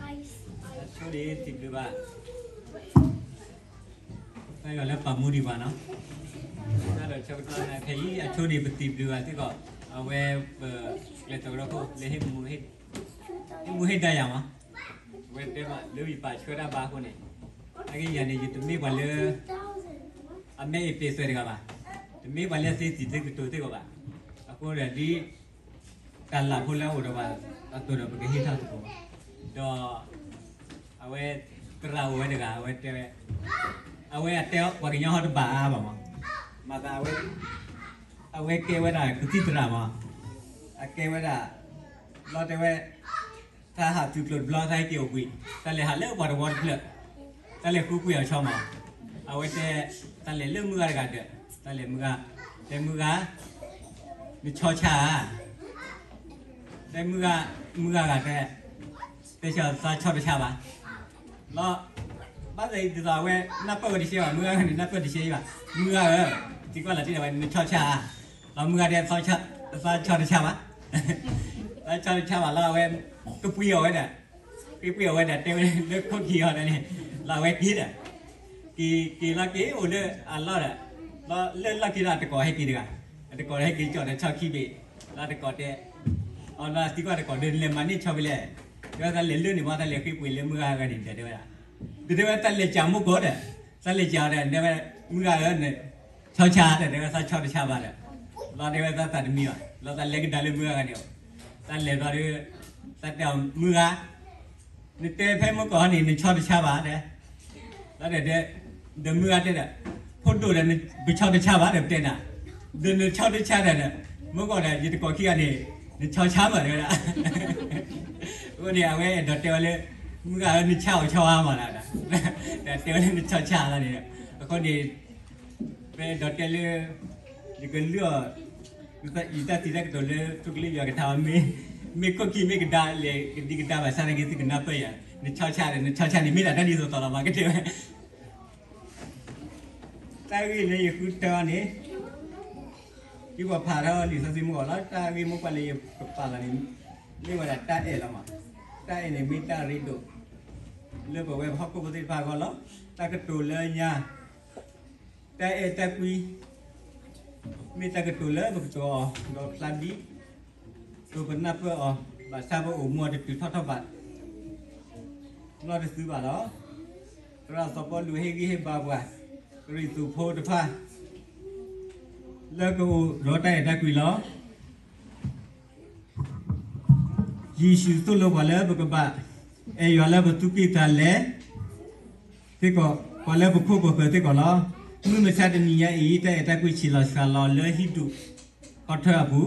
အဆိန့ၣ်တံၢ်ဘျုးဘၣ်, ပယီၤလၢပာ်မူဒံးပှၤနီၤ, တၢ်ဒီးဆၢကတီၢ်ဖဲအံၤ အဆိန့ၣ်ပတံၢ်ဘျုးဘၣ်စ့ၢ်ကီး, အဝဲပကျဲးစၢးကဒီးခိၣ်လၢဟ့ၣ်မူဟ့ၣ်ဒါယၤမး, အဝဲတဲဘၣ်လၢယပာ်ဆှၢတၢ်ဘါအဃိန့ၣ်, အကယၤန့ၣ် ယတမ့ၢ်ပှၤလၢ အမဲအ့ပ့ၤသွဲတဂၤဘၣ်, တမ့ၢ်ပှၤလၢသ့စံးသ့ကတိၤသ့ၣ်ကီးဘၣ်, အဃိဒီးဒ် တၢ်လၢ်ဖိလၢအအိၣ်ဒီးပှၤအသိးဒီးပကဟ့ၣ်ထီၣ်သကိး, ဒီး အဝဲသရၣ်အိၣ်ဝဲတဂၤ အဝဲတဲဝဲ, အဝဲအတဲပှၤကညီဟီတဘၣ်အါဘၣ်မး, မၤသး အဝဲကဲဝဲဒၣ်ကသံၣ်သရၣ်မး, အကဲဝဲဒၣ်, ဘျီတဲဝဲ, တၢ်ဟးသုးကျိၤတဘျီ တၢ်ဟဲက့ၤအိၣ်ဘှံး, တၢ်လဲၤဟးလၢပှၤတဝီတဖျၢၣ်, တၢ်လဲၤဃုကွံာ်အီၤဆီမး, အဝဲတဲ, တၢ်လဲၤလၢမုၢ်ဂၤတဂၤဒီး, တၢ်လဲၤမုၢ်ဂၤ, တဲမုၢ်ဂၤ, နဆီဆါဧါ, တဲမုၢ်ဂၤ, မုၢ်ဂၤဂၤတဲ, တဲဆၢသးဆီတဆါဘၣ်, လီၤ, ဘၣ်သ့ၣ်သ့ၣ်အဝဲနၢ်ပၢၢ်ဝဲတဆဲဘၣ်, မုၢ်ဂၤန့ၣ်နၢ်ပၢၢ်တဆဲဘၣ်, မုၢ်ဂၤဧၢ, သံကွၢ်လီၤတံၢ်ဒီးဝဲ နဆီဆါဧါ, လီၤမုၢ်ဂၤတဲ, သးဆီတဆါဘၣ်, သးဆီတဆါဘၣ်လီၤ အဝဲ, ကပှံၤအီၤဝဲဒၣ်, ကပှံၤအီၤဝဲဒၣ် တဲဝဲလၢခိၣ်ခံအီၤဒၣ်န့ၣ်, လီၤအဝဲက့ၤဒီး, က့ၤက့ၤလီၤက့ၤအိၣ်လၢအလီၢ်ဒီး, လီၤလၢလီၢ်ခံဒီးအတကိးဟဲက့ၤတဂၤ, အတကိးဟဲက့ၤကၠီၣ်ဒီးဆီခံဘ့ၣ်, လီၤတကိးတဲ, အီၤလီၤသံကွၢ်တကိးဒီး နလဲၤမၤန့ၢ်ဆီဖဲလဲၣ်, တဲဝဲသးလဲၤလၢန့ၣ်မး သးလဲၤဃ့ပှ့ၤလၢမုၢ်ဂၤဂၤန့ၣ်ဒီးတဲဝဲဒၣ်, ဒီးတဲဝဲသးလဲၤကၠးမိၢ်ကီၢ်ဒီး, သးလဲၤကၠးအီၤဒီး တဲဝဲ, မုၢ်ဂၤဧၢ, ဆီဆါဒီး တဲဝဲသးဆီတဆါဘၣ်ဒီး, လီၤတဲဝဲသးသးတမံဘၣ်, လီၤသးလဲၤကဒါလၢမုၢ်ဂၤဂၤန့ၣ်, သးလဲၤဘျီဒီး, သးတဲအီၤမုၢ်ဂၤ နတဲဖဲမုၢ်ကီၢ်န့ၣ် နဆီတဆါဘၣ်တဲ, လီၤဒီး, ဒီးမုၢ်ဂၤတဲဒီး, ဖိဒိၣ်ဒီး ပဆီတဆါဘၣ်ဒီးပတဲနၤ, ဒီးနဆီတဆါဒီး, မုၢ်ကီၢ်ဒီး ယတကိးခံဂၤန့ၣ်, နဆီဆါမးတဲဝဲဒၣ်, အဃိန့ၣ် အဝဲအဲၣ်ဒိးတဲဝဲလၢ, မုၢ်ဂၤဧၢ နဆီအိၣ်ဆီအါမးလၢ, ဒီးတဲဝဲလၢနဆီဆါလီၤန့ၣ်, အဃိန့ၣ် ပအဲၣ်ဒိးတဲလၢ, ယကလုၢ်အီၤ, ယတၢ်စံးတၢ်ကတိၤလၢ သုကလုၢ်ယွၤကထါ, မ့ၢ်ခိၣ်ခံမ့ၢ်ကဒါလဲၣ် ကဒံကဒါဘၣ်ဆၣ်သနာ်က့ သုကနၢ်ပၢၢ်ယၤ, နဆီဆါဒီး နဆီဆါန့ၣ် မ့ၢ်ဒၣ်တၢ်ဒ်သိးသိးလီၤ မၤကတၢၢ်ဝဲ, တၢ်ဂ့ၢ်လၢယဃုထၢအီၤန့ၣ်, ဒ်ပှၤဖးထီၣ်လံာ်စီဆှံမုၢ်ဂီၤလီၤ, တၢ်ဂ့ၢ်မိၢ်ပှၢ်လၢယကပာ်လီၤန့ၣ်, မ့ၢ်ဝဲဒၣ်တၢ်အဲၣ်လီၤမး, တၢ်အဲၣ်န့ၣ်မ့ၢ်တၢ်ရ့ဒိၣ်, လၢပဝဲပဟီၣ်ခိၣ်ဖိသ့ၣ်တဖၣ်အဂီၢ်လီၤ, တၢ်ကတိၤလၢညါ တၢ်အဲၣ်တၢ်ကွံ, မ့ၢ်တၢ်ကတိၤလၢပကတိၤအီၤ ဒီးဖျါဒ်သိးပနၢ်ပၢၢ်အီၤ, ဘၣ်ဆၣ်ပအိၣ်မူအီၤတတုၤထီၣ်ထီၣ်ဘး, နီတစုဘၣ်လီၤ. သရၣ်စီၤပီလူးဟ့ၣ်ဂံၢ်ဟ့ၣ်ဘါပှၤ, ကရံၣ်သူးဖိတဖၣ်, လၢကအိၣ်ဒီးတၢ်အဲၣ်တၢ်ကွံလီၤ. ယ့ၣ်ၡူးသိၣ်လိပှၤလၢပကဘၣ်အဲၣ်ယွၤလၢပသူၣ်ကံၢ်သးလဲ, သ့ၣ်ကီး, ပှၤလၢပခိၣ်ပဃၢၤသ့ၣ်ကီးလီၤ. မုၢ်မဆါတနံၤညါအံၤ တၢ်အဲၣ်တၢ်ကွံဆံးလီၤစှၤလီၤလၢဟံၣ်ဒူၣ်ခီထၢအပူၤ,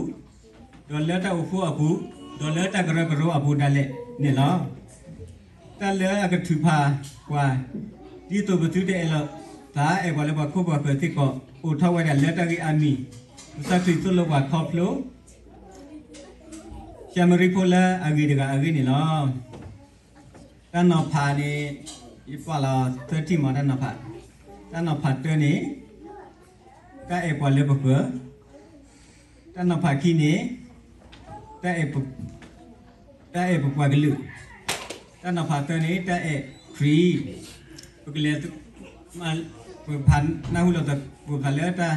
ဒီးလၢတၢ်အိၣ်ဖှိၣ်အပူၤ, ဒီးလၢတၢ်ကရၢကရိအပူၤဒၣ်လဲာ်န့ၣ်လီၤ. တၢ်လၢအကထုးဖးပှၤ, ဒ်သိးပသုတအဲၣ်လီၤသး အဲၣ်ပှၤလၢပှၤခိၣ်ပှၤဃၢၤသ့ၣ်ကီး အိၣ်ထီၣ်ဝဲဒၣ်လၢတၢ်ဂ့ၢ်အါမံၤ, ကစၢ်ခရံာ်သိၣ်လိပှၤခီဖျိ ၡၤမရံဖိလၢအဂ့ၤတဂၤအဂ့ၢ်န့ၣ်လီၤ. တၢ်နီၤဖးန့ၣ်, ယပာ်လီၤသၢထံၣ်မး တၢ်နီၤဖး, တၢ်နီၤဖးတၢန့ၣ်, တၢ်အဲၣ်ပှၤလၢပဃၢၤ, တၢ်နီၤဖးခံန့ၣ်, တၢ်အဲၣ်ပပှၤကလုာ်, တၢ်နီၤဖးသၢန့ၣ် တၢ်အဲၣ်ခရံာ်, ပကလဲၤ, ပဖးနၢ်ဟူလိာ်သကိးသးလၢတၢ်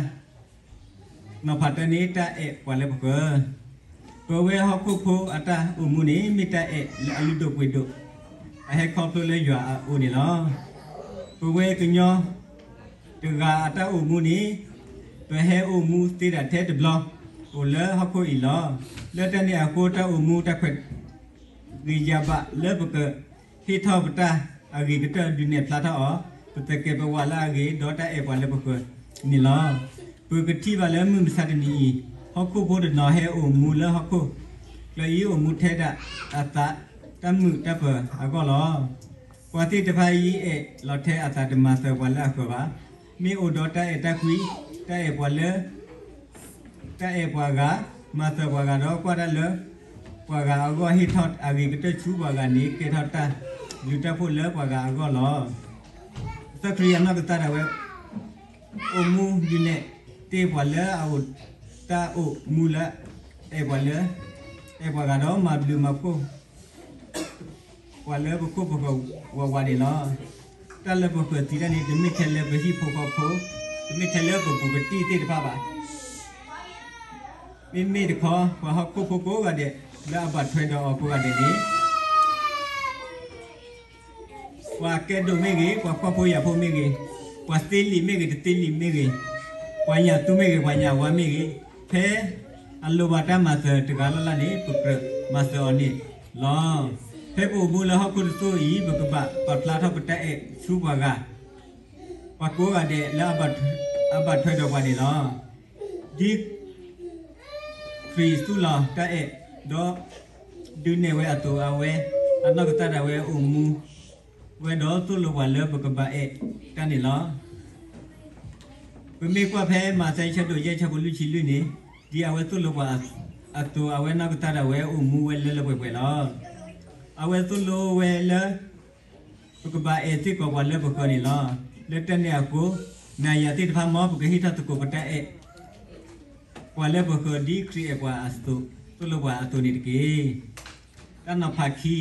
နီၤဖးတၢန့ၣ် တၢ်အဲၣ်ပှၤလၢပဃၢၤ, ပဝဲဟီၣ်ခိၣ်ဖိအတၢ်အိၣ်မူန့ၣ် မ့ၢ်တၢ်အဲၣ်လၢအလုၢ်ဒိၣ်ပှ့ၤဒိၣ်, အဟဲခီဖျိလၢယွၤအအိၣ်န့ၣ်လီၤ. ပဝဲကညီတဂၤအတၢ်အိၣ်မူန့ၣ်, ပဟဲအိၣ်မူသ့ဒၣ်ထဲတဘျီ, အိၣ်လၢဟီၣ်ခိၣ်အံၤလီၤ. လၢတၢ်န့ၣ်အဃိ တၢ်အိၣ်မူတၢ်ခွဲး ဂ့ၤယၤဘးလၢပကဟ့ၣ်ထီၣ်ပတၢ်အဂ့ၤကတၢၢ်ဒုးနဲၣ်ဖျါထီၣ်အီၤ, ပသကဲးပဝးလၢအဂ့ၤ ဒီးတၢ်အဲၣ်ပှၤလၢပဃၢၤန့ၣ်လီၤ. ပကထံၣ်ဘၣ်လၢမုၢ်မဆါတနံၤအံၤ, ဟီၣ်ခိၣ်ဖိတနီၤဟဲအိၣ်မူလၢဟီၣ်ခိၣ်ချၢအံၤ အိၣ်မူထဲဒၣ်အသးတၢ်မုာ်တၢ်ပၢၤအဂီၢ်လီၤ. ပှၤသ့ၣ်တဖၣ်အံၤအဲၣ်လီၤထဲအသးတမၤသၢၤပှၤလၢအဃၢၤဘၣ်. မ့ၢ်အိၣ်ဒီးတၢ်အဲၣ်တၢ်ကွံ, တၢ်အဲၣ်ပှၤလၢ တၢ်အဲၣ်ပှၤဂၤ, မၤသၢၤပှၤဂၤဒီးကွၢ်တၢ်လၢပှၤဂၤအဂီၢ် ဟ့ၣ်ထီၣ်အဂ့ၤကတၢၢ်ဆူပှၤဂၤန့ၣ် ကဲထီၣ်တၢ်ဘျုးတၢ်ဖှိၣ်လၢပှၤဂၤအဂီၢ်လီၤ. ကစၢ်ခရံာ်အနီၢ်ကစၢ်ဒၣ်ဝဲ အိၣ်မူဒုးနဲၣ်တ့ၢ်ပှၤလၢအအိၣ်တၢ်အိၣ်မူလၢ အဲၣ်ပှၤလၢ အဲၣ်ပှၤဂၤဒီးမၤဘျုးမၤဖှိၣ် ပှၤလၢပခိၣ်ပဃၢၤဝးဝးန့ၣ်လီၤ. တၢ်လၢပဃၢၤသံတၢ်န့ၣ် တမ့ၢ်ထဲလၢပဟံၣ်ဖိဃီဖိ, တမ့ၢ်ထဲလၢပဘူးကတံၢ်သ့ၣ်တဖၣ်ဘၣ်. မ့မ့ၢ်တခီ ပှၤဟီၣ်ခိၣ်ဖိကိးဂၤဒဲး လၢအဘၣ်ထွဲဒီးအီၤကိးဂၤဒဲးန့ၣ် ပှၤကဲဒိၣ်မ့ၢ်ဂ့ၤ, ပှၤဖှီၣ်ဖိယာ်ဖိမ့ၢ်ဂ့ၤ, ပှၤသ့လံာ်မ့ၢ်ဂ့ၤ, တသ့လံာ်မ့ၢ်ဂ့ၤ, ပှၤညၣ်သူမ့ၢ်ဂ့ၤ, ပှၤညၣ်ဝါမ့ၢ်ဂ့ၤ, ဖဲအလိၣ်ဘၣ်တၢ်မၤစၢၤတဂၤလၢ်လၢ်န့ၣ် ပကြၢးမၤစၢၤအီၤန့ၣ်လီၤ. ဖဲပအိၣ်မူလၢဟီၣ်ခိၣ်တစိၢ်အံၤ ပကဘၣ်ပာ်ဖျါထီၣ်ပတၢ်အဲၣ်ဆူပှၤဂၤ, ပှၤကိးဂၤဒဲးလၢအဘၣ်ထွဲဒီးပှၤန့ၣ်လီၤ. ဒ် ခရံာ်သူၣ်လီၤတၢ်အဲၣ်, ဒီးဒုးနဲၣ်ဝဲအသိး အဝဲအနီၢ်ကစၢ်ဒၣ်ဝဲအိၣ်မူဝဲဒီးသိၣ်လိပှၤလၢပကဘၣ်အဲၣ်တၢ်န့ၣ်လီၤ. ပမ့ၢ်ကွၢ်ဖဲမးသဲဆၢဒိၣ်ယဲၢ်ဆၢဖိလွံၢ်ဆံလွံၢ်န့ၣ်, ဒ်အဝဲသိၣ်လိပှၤအသိး အဝဲနီၢ်ကစၢ်ဒၣ်ဝဲအိၣ်မူဝဲလၢလၢပှဲၤပှဲၤလီၤ. အဝဲသိၣ်လိဝဲလၢ ပကဘၣ်အဲၣ်စ့ၢ်ကီးပှၤလၢပဃၢၤန့ၣ်လီၤ. လၢတၢ်န့ၣ်အဃိ, နၤယၤသ့ၣ်တဖၣ် မ်ပကဟ့ၣ်ထီၣ်သကိးပတၢ်အဲၣ် ပှၤလၢပဃၢၤဒ်ခရံာ်အဲၣ်ပှၤအသိး, သိၣ်လိပှၤအသိးန့ၣ်တက့ၢ်. တၢ်နီၤဖးခံ,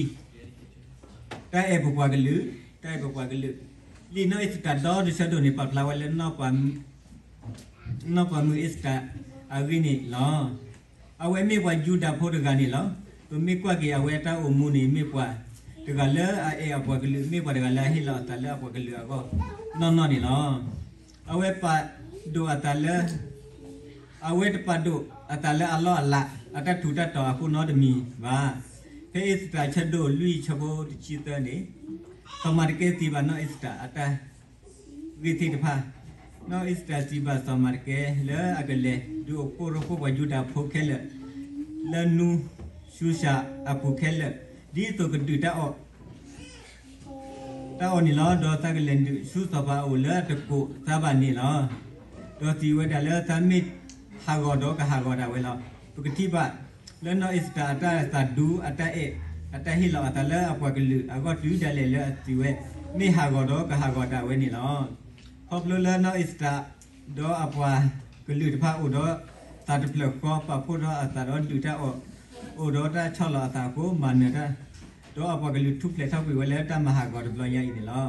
တၢ်အဲၣ်ပပှၤကလုာ်, တၢ်အဲၣ်ပပှၤကလုာ်. လံာ်နီၢ်အ့စတၢၤဒီတဆၢဒိၣ်န့ၣ် ပာ်ဖျါဝဲလၢ နီၢ်ပၤမုၣ်အ့စတၢၤအဂ့ၢ်န့ၣ်လီၤ. အဝဲမ့ၢ်ပှၤယူဒၤဖိတဂၤန့ၣ်လီၤ. ပမ့ၢ်ကွၢ်က့ၤအဝဲတၢ်အိၣ်မူန့ၣ် မ့ၢ်ပှၤတဂၤလၢအအဲၣ်အပှၤကလုာ်, မ့ၢ်ပှၤတဂၤလၢအဟ့ၣ်လီၤအသးလၢအပှၤကလုာ်အဂီၢ်နီၢ်နီၢ်န့ၣ်လီၤ. အဝဲပာ်ဒိၣ်အသးလၢ အဝဲတပာ်ဒိၣ်အသးလၢအလီၢ်အလၤ အတၢ်ထူးတၢ်တီၤအဃိနီတမံၤဘၣ်. ဖဲအ့စတၢၤဆၢဒိၣ်လွံၢ်ဆၢဖိတဆံသၢန့ၣ်, စီၤမၤတကဲသံဘၣ်နီၢ်အ့စတၢၤအတၢ် ဂ့ၢ်သ့ၣ်တဖၣ်, နီၢ်အ့စတၢၤစံးဘၣ်စီၤမၤတကဲလၢအကလဲၤဒုးအိၣ်ဖှိၣ်ရိဖှိၣ်ပှၤယူဒၤဖိခဲလၢာ် လၢနူၢ်ၡူၡၣ်အပူၤခဲလၢာ်, ဒ်သိးကဒုးတၢ်အီၣ် တၢ်အီၣ်န့ၣ်လီၤ. ဒီးသးကလဲၤနုာ်ဆူစီၤပၤအအိၣ်လၢအတကိးသးဘၣ်န့ၣ်လီၤ. ဒီးစံးဝဲဒၣ်လၢသးမ့ၢ်ဟးဂီၤဒီးကဟးဂီၤဒၣ်ဝဲလီၤ. ပကထံၣ်ဘၣ်လၢနီၢ်အ့စတၢၤအတၢ်သးဒူ အတၢ်အဲၣ် အတၢ်ဟ့ၣ်လီၤအသးလၢအပှၤကလုာ်အဂီၢ်တုၤဒၣ်လဲာ်လၢအစံးဝဲ မ့ၢ်ဟးဂီၤဒီးကဟးဂီၤဒၣ်ဝဲန့ၣ်လီၤ. ခီဖျိလၢနီၢ်အ့စတၢၤ ဒီးအပှၤကလုာ်တဖၣ်အိၣ်ဒီးသးတဖျၢၣ်ဃီ ပာ်ဖှိၣ်ထီၣ်အသးဒီးဒုးတၢ်အီၣ် အိၣ်ဒီးတၢ်ဆီၣ်လီၤအသးအဃိ မၤနၢၤတၢ် ဒီးအပှၤကလုာ်ထူၣ်ဖျဲးထီၣ်ကွံာ်ဝဲလၢတၢ်မၤဟးဂီၤတဘျီညါအံၤန့ၣ်လီၤ.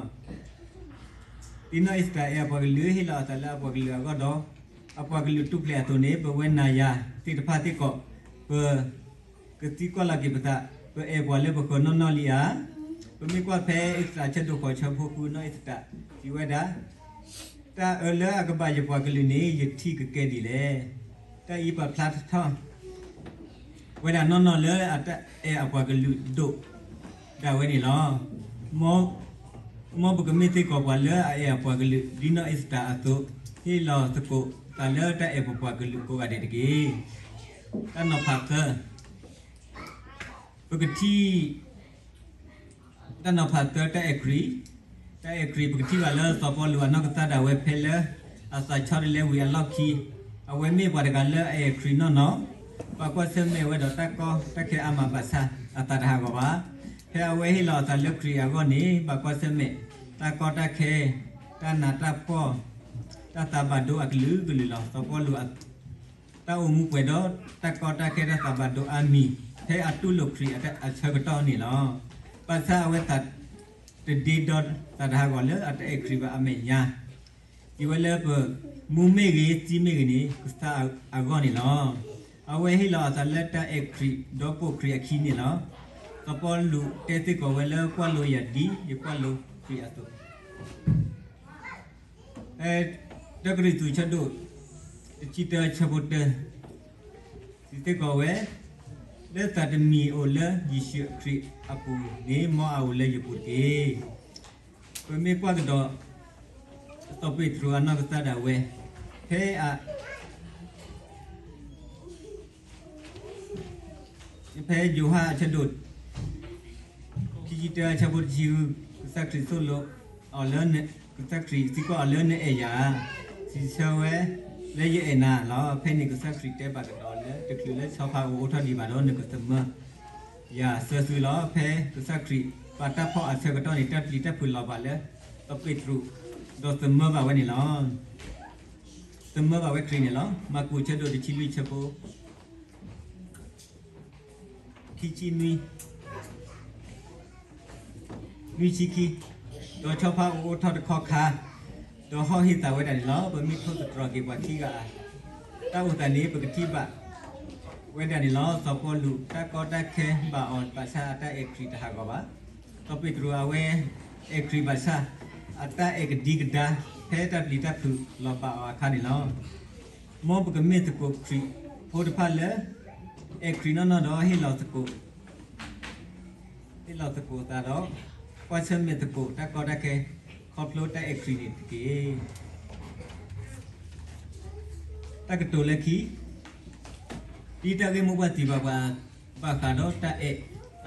ဒ်နီၢ်အ့စတၢၤအဲၣ်အပှၤကလုာ် ဟ့ၣ်လီၤအသးလၢအပှၤကလုာ်အဂီၢ်ဒီး အပှၤကလုာ်ထူၣ်ဖျဲးအသိးန့ၣ် ပဝဲနၤယၤသ့ၣ်တဖၣ်စ့ၢ်ကီး ပ ကသံကွၢ်လီၤက့ၤပသး ပအဲၣ်ပှၤလၢပဃၢၤနီၢ်နီၢ်လံဧါ. ပမ့ၢ်ကွၢ်ဖဲအ့စတၢၤဆၢဒိၣ်ဃိးဆၢဖိဃု နီၢ်အ့စတၢၤစံးဝဲဒၣ်, တၢ်အၢလၢအကဘၣ်ယပှၤကလုာ်န့ၣ် ယထံၣ်ကကဲဒ်လဲၣ်. တၢ်အံၤပာ်ဖျါထီၣ် ဝဲဒၣ်နီၢ်နီၢ်လၢအတၢ်အဲၣ်အပှၤကလုာ်ဒိၣ်ဒၣ်ဝဲန့ၣ်လီၤ. မ်ပကမ့ၢ်စ့ၢ်ကီးပှၤလၢအအဲၣ်အပှၤကလုာ် ဒ်နီၢ်အ့စတၢၤအသိး ဟ့ၣ်လီၤသကိးသးလၢတၢ်အဲၣ်ပပှၤကလုာ်ကိးဂၤဒဲးတက့ၢ်. တၢ်နီၤဖးသၢ ပကထံၣ် တၢ်နီၤဖးသၢ တၢ်အဲၣ်ခရံာ်, တၢ်အဲၣ်ခရံာ် ပကထံၣ်ဘၣ်လၢစီၤပီလူးအနီၢ်ကစၢ်ဒၣ်ဝဲဖဲလၢ အသးဆီတလဲဝံၤအလီၢ်ခံ, အဝဲမ့ၢ်ပှၤတဂၤလၢအအဲၣ်ခရံာ်နီၢ်နီၢ်, ဘၣ်ကွၢ်ဆၢၣ်မဲာ်ဝဲဒီးတၢ်ကီတၢ်ခဲအါမးဘၣ်ဆၣ် အသးတဟးဂီၤဘၣ်. ဖဲအဝဲဟ့ၣ်လီၤအသးလၢခရံာ်အဂီၢ်န့ၣ် ဘၣ်ကွၢ်ဆၢၣ်မဲာ် တၢ်ကီတၢ်ခဲ, တၢ်နးတၢ်ဖှီၣ်, တၢ်သးဘၣ်ဒိအကလုာ်ကလုာ်လီၤ. စီၤပီလူး တၢ်အိၣ်မူပှဲၤဒီးတၢ်ကီတၢ်ခဲတၢ်သးဘၣ်ဒိအါမံၤ ဖဲအတူၢ်လိာ်ခရံာ်အဆၢကတီၢ်န့ၣ်လီၤ. ဘၣ်ဆၣ်အဝဲသးတဒ့ဒီးသးတဟးဂီၤလၢအတအဲၣ်ခရံာ်ဘၣ်အမဲာ်ညါ, စံးဝဲလၢပမူမ့ၢ်ဂ့ၤ သံမ့ၢ်ဂ့ၤန့ၣ် ကစၢ်အဂီၢ်န့ၣ်လီၤ. အဝဲဟ့ၣ်လီၤအသးလၢတၢ်အဲၣ်ခရံာ်ဒီးပိာ်ခရံာ်အခံန့ၣ်လီၤ. စီၤပီလူးတဲစ့ၢ်ကီးဝဲလၢကွၢ်လိယၤဒ်ယကွၢ်လိခရံာ်အသိး တၢကရံၣ်သူးဆၢဒိၣ် တဆံတၢဆၢဖိတၢ စံးစ့ၢ်ကီးဝဲ, လၢသးတမံၤအိၣ်လၢယ့ၣ်ၡူးခရံာ်အပူၤန့ၣ် မ်အအိၣ်လၢယပူၤတက့ၢ်. ပမ့ၢ်ကွၢ်ကဒီး စီၤပ့းတရူးအနီၢ်ကစၢ်ဒၣ်ဝဲ ဖဲအ ဖဲယိၤဟၣ်အဆၢဒိၣ် ခံဆံတၢအဆၢဖိတဆံဃု, ကစၢ်ခရံာ်သိၣ်လိအီၤလၢ ကစၢ်ခရံာ်သံကွၢ်အီၤလၢနအဲၣ်ယၤဧါ, စံးဆၢဝဲလၢယအဲၣ်နၤလီၤ. ဖဲန့ၣ်ကစၢ်ခရံာ်တဲဘၣ်ကဒီးလၢ တချုးလၢဆီဖါအိၣ်အိၣ်ထီၣ်ဒံးဘၣ်ဒီး နကသမၢယၤစၢၤသုလီၤ. ဖဲကစၢ်ခရံာ်ပာ်တၢ်ဖီၣ်အဆၢကတီၢ်န့ၣ် တၢ်ပျံၤတၢ်ဖုးလီၤဘၣ်လၢ စီၤပ့းတရူး ဒီးသမၢဘၣ်ဝဲန့ၣ်လီၤ. သမၢဘၣ်ဝဲခရံာ်န့ၣ်လီၤ. မၢ်ကူးဆၢဒိၣ်တဆံလွံၢ်ဆၢဖိ ခံဆံနွံ တဆံလွံၢ် နွံဆံခံ, ဒီးဆီဖါအိၣ်အိၣ်ထီၣ်တခီခါ, ဒီးဟီၣ်ဟ့ၣ်သးဝဲဒၣ်န့ၣ်လီၤ. ပမ့ၢ်ထိၣ်သတြီၤက့ၤပှၤခံဂၤအတၢ်အိၣ်သးန့ၣ် ပကထံၣ်ဘၣ်ဝဲဒၣ်န့ၣ်လီၤ. စီၤပီလူး တၢ်ကီတၢ်ခဲဘၣ်အီၤဘၣ်ဆၣ် အတၢ်အဲၣ်ခရံာ်တဟးဂီၤဘၣ်. စီၤပ့းတရူး အဝဲအဲၣ်ခရံာ်ဘၣ်ဆၣ် အတၢ်အဲၣ်ကဒံကဒါ ဖဲတၢ်ပျံၤတၢ်ဖုးလီၤဘၣ်အီၤအခါန့ၣ်လီၤ. မ်ပကမ့ၢ်သကိးခရံာ်ဖိတဖၣ်လၢ အဲၣ်ခရံာ်နီၢ်နီၢ်ဒီး ဟ့ၣ်လီၤသကိး ဟ့ၣ်လီၤသကိးသးဒီး ကွၢ်ဆၢၣ်မဲာ်သကိးတၢ်ကီတၢ်ခဲ ခီဖျိတၢ်အဲၣ်ခရံာ်န့ၣ်တက့ၢ်. တၢ်ကတိၤလၢခံ, ဒ်တၢ်ဂ့ၢ်မိၢ်ပှၢ်စံးဘၣ်ပှၤ ဘၣ်ဃးဒီးတၢ်အဲၣ်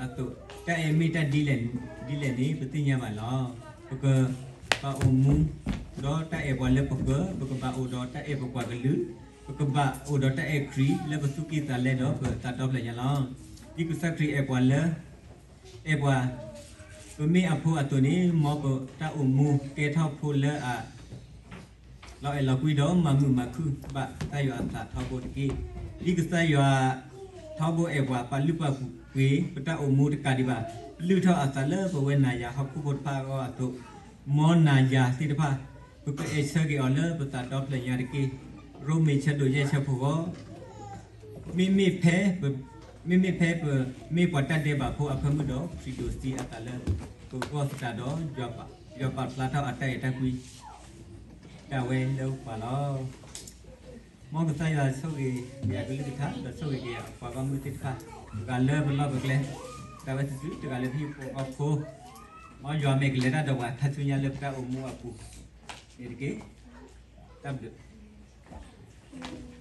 အသိး, တၢ်အဲၣ်မ့ၢ်တၢ်ဒ်လဲၣ်ဒ်လဲၣ်န့ၣ် ပသ့ၣ်ညါဘၣ်လီၤ. ပကဘၣ်အိၣ်မူ ဒီးတၢ်အဲၣ်ပှၤလၢပဃၢၤ, ပကဘၣ်အိၣ်ဒီးတၢ်အဲၣ်ပပှၤကလုာ်, ပကဘၣ်အိၣ်ဒီးတၢ်အဲၣ်ခရံာ်လၢပသူၣ်ကံၢ်သးလဲဒီးပသးဒီဖျၢၣ်ညါလီၤ. ဒ်ကစၢ်ခရံာ်အဲၣ်ပှၤလၢ အဲၣ်ပှၤ, ပမ့ၢ်အဖိအသိးန့ၣ် မ်ပတၢ်အိၣ်မူကဲထီၣ်ဖိလၢအ လီၤအဲၣ်လီၤကွံဒီးမၤမုာ်မၤခုၣ်ဘၣ်ကစၢ်ယွၤအသးထီဘိတက့ၢ်. ဒ်ကစၢ်ယွၤထီဘိအဲၣ်ပှၤ ပာ်လုၢ်ပာ်ပှ့ၤပတၢ်အိၣ်မူတကးဒံးဘၣ်, ပလုၢ်ထီၣ်အသးလၢပဝဲနၤယၤဟီၣ်ခိၣ်ဖိတဖၣ်အဂီၢ်အသိး, မ်နၤယၤသ့ၣ်တဖၣ် ပကအဲၣ်ဆၢက့ၤအီၤလၢပသးဒီဖျၢၣ်ညါတက့ၢ်. ရိမ့ၤဆၢဒိၣ်ယဲၢ်ဆၢဖိဃီ မ့မ့ၢ်ဖဲပ, မ့မ့ၢ်ဖဲပမ့ၢ်ပှၤတၢ်ဒဲးဘးဖိအဖၢမုၢ်ဒီး ခရံာ်ဒိးသံအသးလၢပဂီၢ်သတးဒီး ယွၤပာ်ဖျါထီၣ်အတၢ်အဲၣ်တၢ်ကွံ ဒၣ်ဝဲလၢပှၤလီၤ. မ်ကစၢ်ယွၤဆိၣ်ဂ့ၤယၤကလုၢ်ကထါ ဒီးဆိၣ်ဂ့ၤက့ၤပှၤဂီၢ်မုၢ်သ့ၣ်တဖၣ်, တဂၤလၢပလီၢ်ပကျဲ, တဂၤဝဲစုာ်စုာ်, တဂၤလၢပဟံၣ်ဖိဃီဖိ, မ်ယွၤမဲာ်ကလဲၤတၢ်ဒီးပှၤခါဆူညါလၢပတၢ်အိၣ်မူအပူၤန့ၣ်တက့ၢ်. တၢ်ဘျုး